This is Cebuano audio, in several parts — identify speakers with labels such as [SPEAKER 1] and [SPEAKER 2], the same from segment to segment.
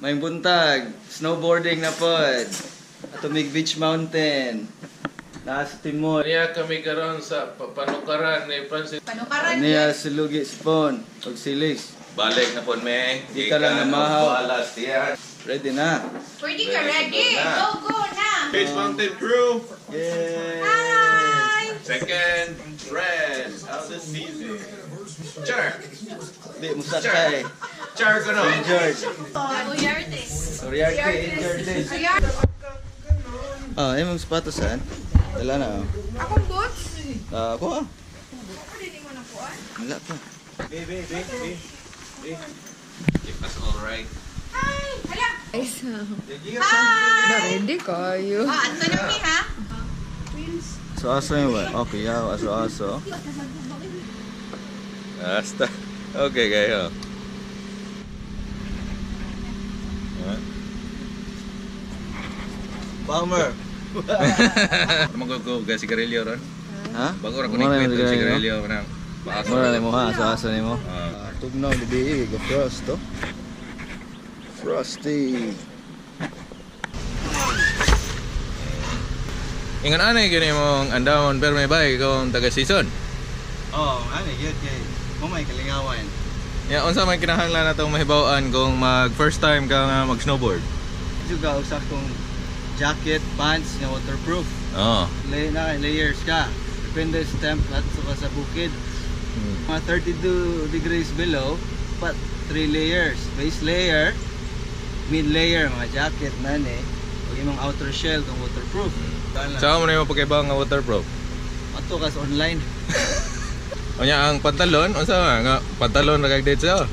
[SPEAKER 1] May buntag, snowboarding na pod. Atomic Beach Mountain. Nasa Timor.
[SPEAKER 2] Niya kami karon sa panukaran ni Francis.
[SPEAKER 3] Panukaran.
[SPEAKER 1] Niya si Lugi Spawn, og silis.
[SPEAKER 4] Balik na po me.
[SPEAKER 1] Di ka lang namahaw.
[SPEAKER 4] Balas diyan.
[SPEAKER 1] Ready na.
[SPEAKER 3] Pwede ka ready. Go, go na.
[SPEAKER 4] Beach Mountain Crew.
[SPEAKER 1] Yay!
[SPEAKER 3] Hi!
[SPEAKER 4] Second red of the season. Char.
[SPEAKER 1] Di, musakay.
[SPEAKER 4] Char ko no.
[SPEAKER 1] Injured.
[SPEAKER 3] Uyarte.
[SPEAKER 1] Oriarte, injured din.
[SPEAKER 3] Uyarte.
[SPEAKER 1] Ah, ay mong sapatos saan? Dala na. Oh.
[SPEAKER 3] Akong boots.
[SPEAKER 1] Ah, ako ah.
[SPEAKER 3] Ako din mo na kuan.
[SPEAKER 1] Wala pa.
[SPEAKER 4] Keep us all right.
[SPEAKER 3] Hi! Hala!
[SPEAKER 5] Ready kayo.
[SPEAKER 3] Ah, ato na mi ha.
[SPEAKER 1] So aso yung ba? Okay, yaw, aso aso.
[SPEAKER 4] Basta. Okay kayo.
[SPEAKER 1] Bummer.
[SPEAKER 4] Magugo ga sigarilyo ron.
[SPEAKER 1] Ha?
[SPEAKER 4] Bago ra ko
[SPEAKER 1] Mura
[SPEAKER 4] ni
[SPEAKER 1] yung
[SPEAKER 4] kwento
[SPEAKER 1] sigarilyo.
[SPEAKER 4] sigarilyo kanang paas.
[SPEAKER 1] Mura na mo ha, aso aso nimo.
[SPEAKER 4] Ah.
[SPEAKER 1] Tugnaw gabi, go frost to. Frosty.
[SPEAKER 4] Ingan anay gyud imong andamon pero may bay kung taga season.
[SPEAKER 1] Oh, ano yun kay mo may kalingawan.
[SPEAKER 4] Ya unsa may kinahanglan natong mahibaw-an kung mag first time ka nga mag snowboard?
[SPEAKER 1] Juga usa kong jacket, pants nga waterproof.
[SPEAKER 4] Oo.
[SPEAKER 1] Lay na layers ka. Depende sa temp at saka sa bukid. Mga 32 degrees below, but 3 layers. Base layer, mid layer, mga jacket na ni. Ug imong outer shell kung waterproof. Daan lang.
[SPEAKER 4] Sa mo na yung pagkaibaw nga waterproof?
[SPEAKER 1] Ato kas online.
[SPEAKER 4] Unya ang pantalon, unsa man nga pantalon ra kag dito?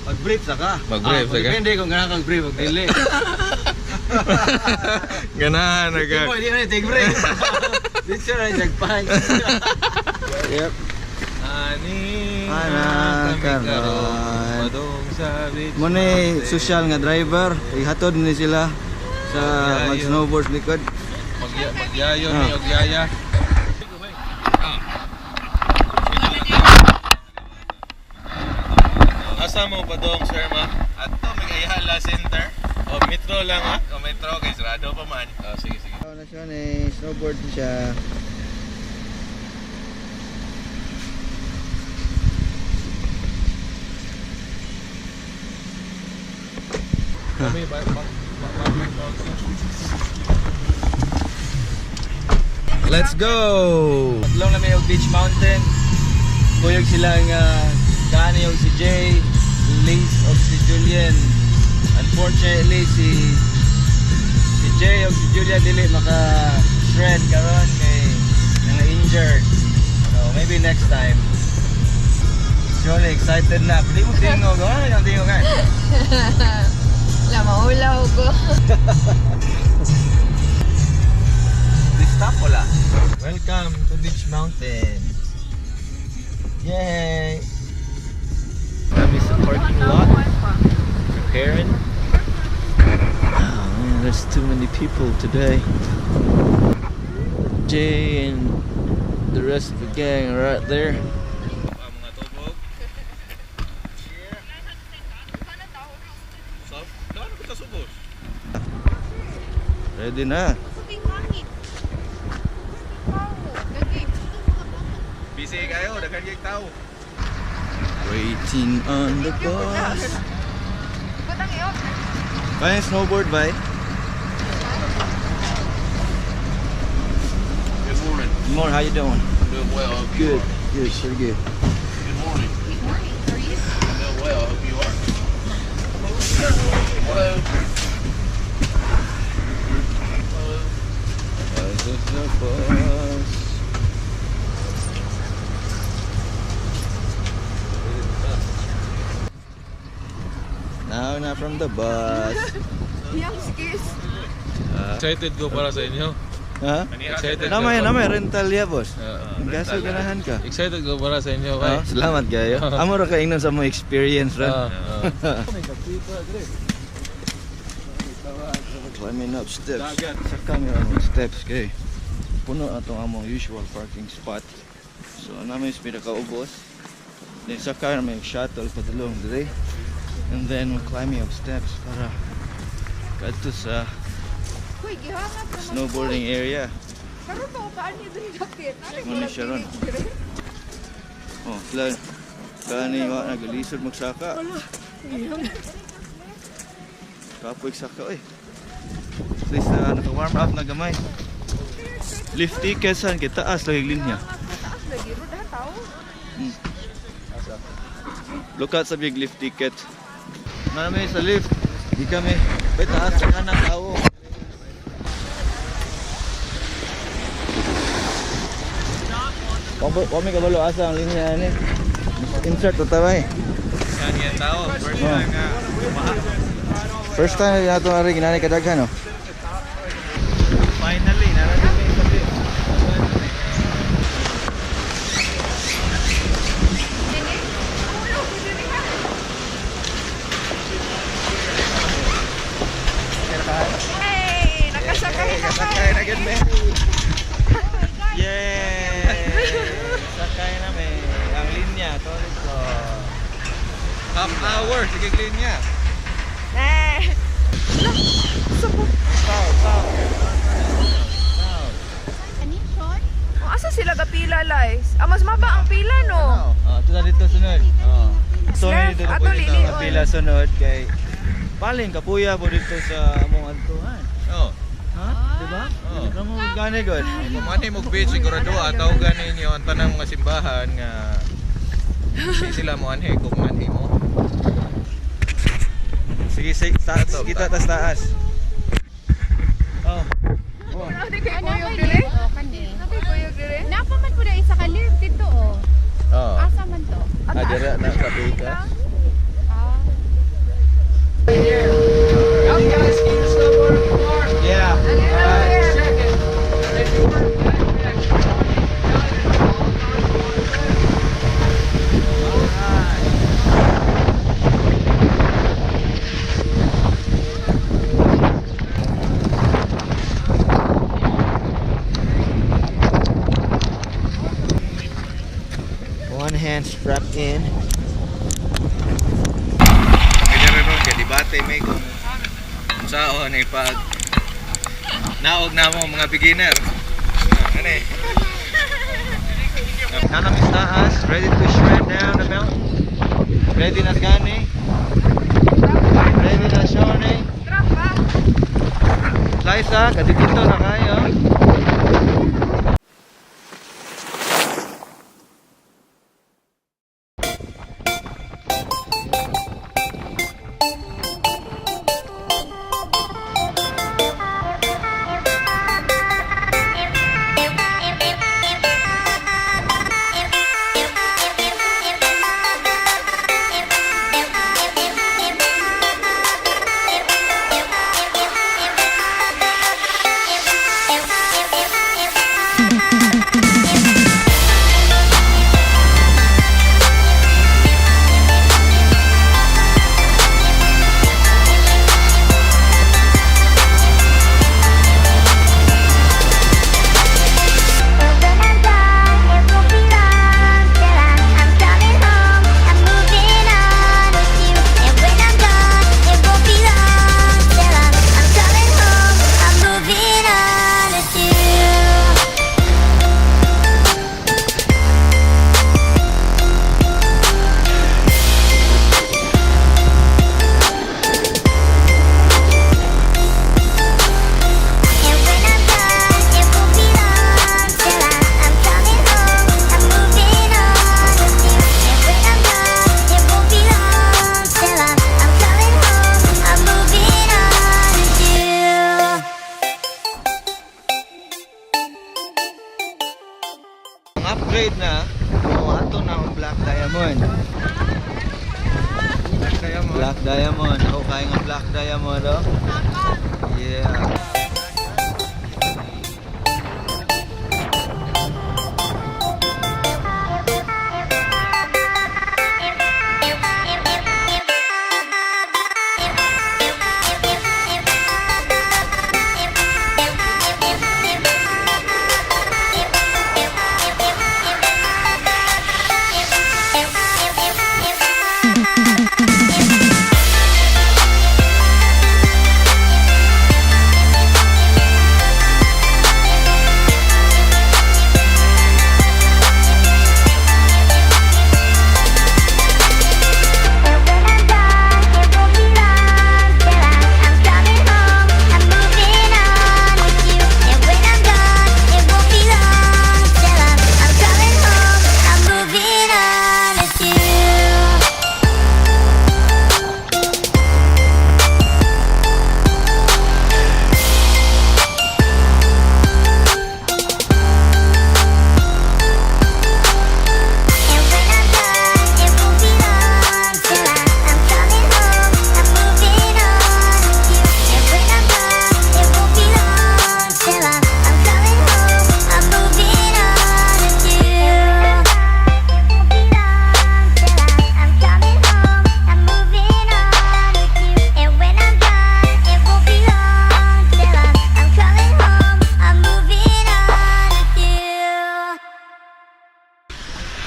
[SPEAKER 1] Mag-brief sa ka.
[SPEAKER 4] Mag-brief sa ka.
[SPEAKER 1] Depende kung ganahan kang brief o dili.
[SPEAKER 4] Ganahan ra ka.
[SPEAKER 1] Mo, di na take break. Dito na jag pants. Yep.
[SPEAKER 4] Ani
[SPEAKER 1] Ana
[SPEAKER 4] kami
[SPEAKER 1] karon.
[SPEAKER 4] karon padung sa beach.
[SPEAKER 1] Mo ni social nga driver, ihatod ni sila sa mag-snowboard likod.
[SPEAKER 4] Magyayo
[SPEAKER 1] Ah.
[SPEAKER 4] ni og yaya. Asa mo padong sir ma? Ato may Ayala Center. O metro lang ha? O metro kay sarado pa man. Oh, sige sige.
[SPEAKER 1] Na siya ni snowboard siya.
[SPEAKER 4] Let's go.
[SPEAKER 1] Padlong na may og Beach Mountain. Kuyog sila nga gani og si Jay, Liz og si Julian. Unfortunately si Jay og si Julia dili maka shred karon kay nang injured. So maybe next time. Surely excited na. Pwede mo tingog. Ano yung tingog ka?
[SPEAKER 5] Wala, maulaw ko.
[SPEAKER 1] This stop wala. Welcome to Beach Mountain. Yay! Kami sa parking lot. Preparing. Oh man, there's too many people today. Jay and the rest of the gang are right there.
[SPEAKER 4] Ang mga tubog. So, gaano kita subos?
[SPEAKER 1] Ready na.
[SPEAKER 4] Busy kayo, daghan kay tao.
[SPEAKER 1] Waiting on the bus. Kaya yung snowboard ba?
[SPEAKER 2] Good morning.
[SPEAKER 1] Good morning, how you doing?
[SPEAKER 2] I'm doing well. I hope you
[SPEAKER 1] Good,
[SPEAKER 2] are.
[SPEAKER 1] good, pretty good.
[SPEAKER 2] Good morning.
[SPEAKER 3] Good morning. How are you?
[SPEAKER 2] I'm doing well. I hope you are. Hello. Hello.
[SPEAKER 1] This is the bus. Now na from the bus.
[SPEAKER 5] Yung skills.
[SPEAKER 2] Excited ko para sa inyo.
[SPEAKER 1] Ha?
[SPEAKER 2] Excited.
[SPEAKER 1] Namay,
[SPEAKER 2] ko.
[SPEAKER 1] namay rental ya, boss.
[SPEAKER 2] Oo.
[SPEAKER 1] Kaso ganahan ka.
[SPEAKER 2] Excited ko para sa inyo.
[SPEAKER 1] Ah,
[SPEAKER 2] Kay.
[SPEAKER 1] salamat kayo. Amo ra ka ingnon sa mo experience ra.
[SPEAKER 2] Ah, ah.
[SPEAKER 1] Climbing up steps. Sa kami among steps kay. Puno atong among usual parking spot. So namin is pinakaubos. Then sa car may shuttle padulong dire. And then we're climbing up steps para kadto sa
[SPEAKER 5] Uy, gihangap naman.
[SPEAKER 1] Snowboarding area.
[SPEAKER 5] Karon pa ko ni diri dapit.
[SPEAKER 1] Mo ni siya ron. Oh, sila gani wa nagalisod magsaka. Kapoy saka oy. At least na naka-warm up na gamay. Lift ticket san kay taas lagi linya.
[SPEAKER 5] Taas lagi ro dah tao.
[SPEAKER 1] Look out sa big lift ticket. Marami sa lift. Di kami. Bay taas ka na tao. Wa mi kabalo asa ang linya ani. Insert to tabay.
[SPEAKER 4] Yan yan tao. First time nga.
[SPEAKER 1] First time na nato ari ginani kadaghan no. Finally, narating mi sa lift.
[SPEAKER 5] Hey, nakasakay na
[SPEAKER 1] Sakay na gid me. Yay! Sakay na me. Ang linya to dito.
[SPEAKER 4] Half hour. Sige, linya.
[SPEAKER 5] Eh. Lah, sabot.
[SPEAKER 1] Tao, tao. Tao.
[SPEAKER 5] Oh, asa sila gapila, Lies? Ah, mas maba ang pila, no?
[SPEAKER 1] Oh, ito na dito sunod. Oh. So
[SPEAKER 5] Left,
[SPEAKER 1] dito
[SPEAKER 5] ato
[SPEAKER 1] po dito
[SPEAKER 5] lilion.
[SPEAKER 1] pila sunod kay paling kapuya po dito sa among antuhan.
[SPEAKER 4] Oh.
[SPEAKER 1] Ha? Di ba?
[SPEAKER 4] Oo.
[SPEAKER 1] Kamo gani god.
[SPEAKER 4] Kung manhi mo beach sigurado tawagan ninyo ang tanang mga simbahan nga di sila mo anhi kung anhi mo.
[SPEAKER 1] Sige, sige, taas, kita tas taas. Oh. Oh.
[SPEAKER 5] Ano kay kuyog dire?
[SPEAKER 3] Oh, kani.
[SPEAKER 5] Ano kay kuyog dire?
[SPEAKER 3] Napa man po na isa ka lift dito oh.
[SPEAKER 4] Oo.
[SPEAKER 3] Asa man to?
[SPEAKER 4] Ah, dira na sa pika.
[SPEAKER 3] Ah.
[SPEAKER 1] Yeah. One hand strapped in.
[SPEAKER 4] Kaya ron kay debate may kung unsaon ay pag naog na mo mga beginner. Ah, ano eh?
[SPEAKER 1] Nana taas, ready to shred down the mountain. Ready na gani. Ready na Shone.
[SPEAKER 5] Trap ba?
[SPEAKER 1] Liza, kadikito na kayo.
[SPEAKER 6] When I'm done, it won't be long till I'm coming home. I'm moving on with you. And when I'm gone, it won't be long till I'm coming home. I'm moving on with you. And when I'm done, it won't be long till I'm coming home. I'm moving on with you. And when I'm done, it won't be long till I'm coming home. I'm moving on with you.
[SPEAKER 1] Ang upgrade na, oh, ato na ang Black Diamond.
[SPEAKER 4] Kaya mo.
[SPEAKER 1] Black Diamond. Ako kaya nga Black Diamond, oh. Yeah.
[SPEAKER 6] Thank you.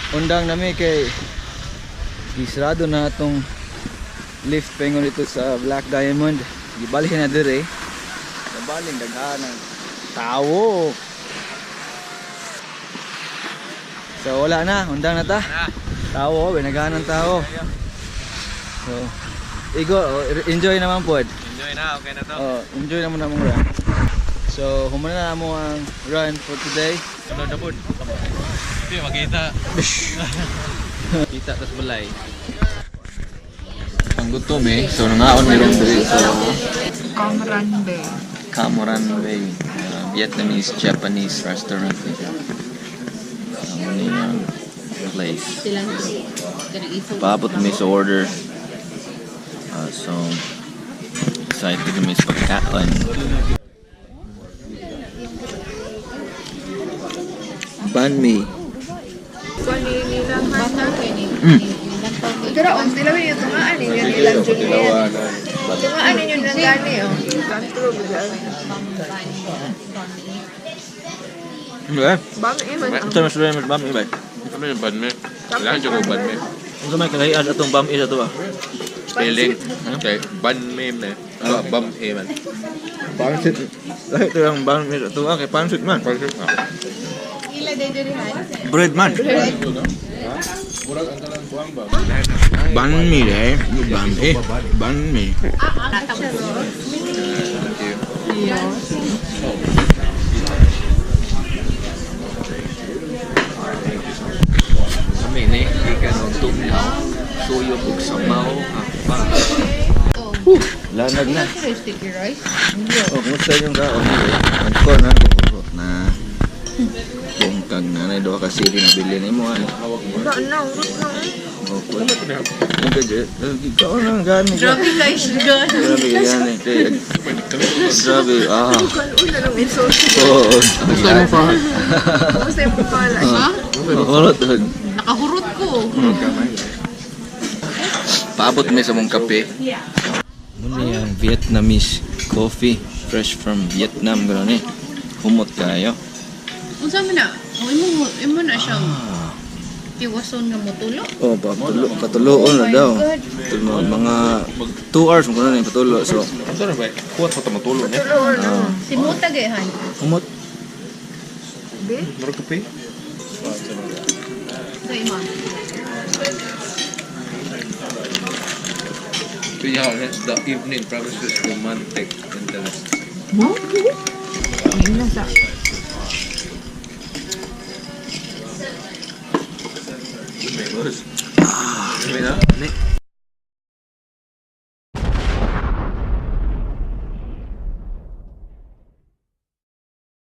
[SPEAKER 1] Undang nami kay gisrado na atong lift pengon dito sa Black Diamond. Gibalhin na dire. Nabalin daghan ng tawo. So wala na, undang na ta. Tawo, binagahan ng tao. So, Igo, oh, enjoy naman pod.
[SPEAKER 4] Enjoy na, okay na to.
[SPEAKER 1] Oh, enjoy naman namong run. So, humana na mo ang run for today.
[SPEAKER 2] Ano na po? Hindi, makita. Kita tas balay.
[SPEAKER 4] Panggutom eh. So nangaon mi ron diri so
[SPEAKER 5] Kamran Bay.
[SPEAKER 4] Camoran Bay, Vietnamese Japanese restaurant ni siya. Mo ni ang place. Paabot mi sa order. So excited kami sa pagkaon. Banh mi.
[SPEAKER 5] Pero ang sila ba yung tungaan ninyo nilang Juliet? Tungaan ninyo nilang gani oh.
[SPEAKER 4] Okay.
[SPEAKER 5] Bang iman ang
[SPEAKER 4] Ito mas mas banh mi ba?
[SPEAKER 2] Ano yung banh mi? Kailangan dyan ko banh mi.
[SPEAKER 4] Unsa may kalahian atong banh mi sa to ba?
[SPEAKER 2] Spelling. Okay. Banh mi man. Ah, banh mi man.
[SPEAKER 4] Pansit. Lahi to ang banh mi sa to kay pansit man.
[SPEAKER 2] Pansit na.
[SPEAKER 4] Bread man. Banh mi đấy, banh mi, banh mi. Kami ni ikan og tugnaw, suyop ug sabaw, pa. Lanag na.
[SPEAKER 3] Sticky rice?
[SPEAKER 4] Oh, kumusta yung kaon? Ang ko na ko na. Bungkag na na duha ka sili na bili nimo ano.
[SPEAKER 5] Wala na, urot na.
[SPEAKER 4] Oh, ko. Ang gadget. Kaon lang gani.
[SPEAKER 3] Grabe guys, gani.
[SPEAKER 4] Grabe gani. Grabe ah.
[SPEAKER 5] Kanon na lang insulto.
[SPEAKER 4] Oo.
[SPEAKER 2] Gusto mo pa?
[SPEAKER 5] Kumusta yung pala?
[SPEAKER 3] Ha?
[SPEAKER 4] Mahurot.
[SPEAKER 3] Nakahurot ko.
[SPEAKER 4] Paabot mi sa mong kape. Muna yung Vietnamese coffee fresh from Vietnam gano'n eh. Humot kayo.
[SPEAKER 3] Unsa man na? Oh, imo imo na siyang tiwason nga motulo.
[SPEAKER 4] Oh, patulo, patuloon na daw. Tulo, mga 2 hours mo kuno na yung patulo. So,
[SPEAKER 2] Ano na ba? Kuwat pa tumutulo niya.
[SPEAKER 3] Si Muta gayhan.
[SPEAKER 4] humot.
[SPEAKER 2] Murag kape.
[SPEAKER 3] Sa ima.
[SPEAKER 2] Yeah, that's the evening promises romantic interest.
[SPEAKER 5] Ayun na sa.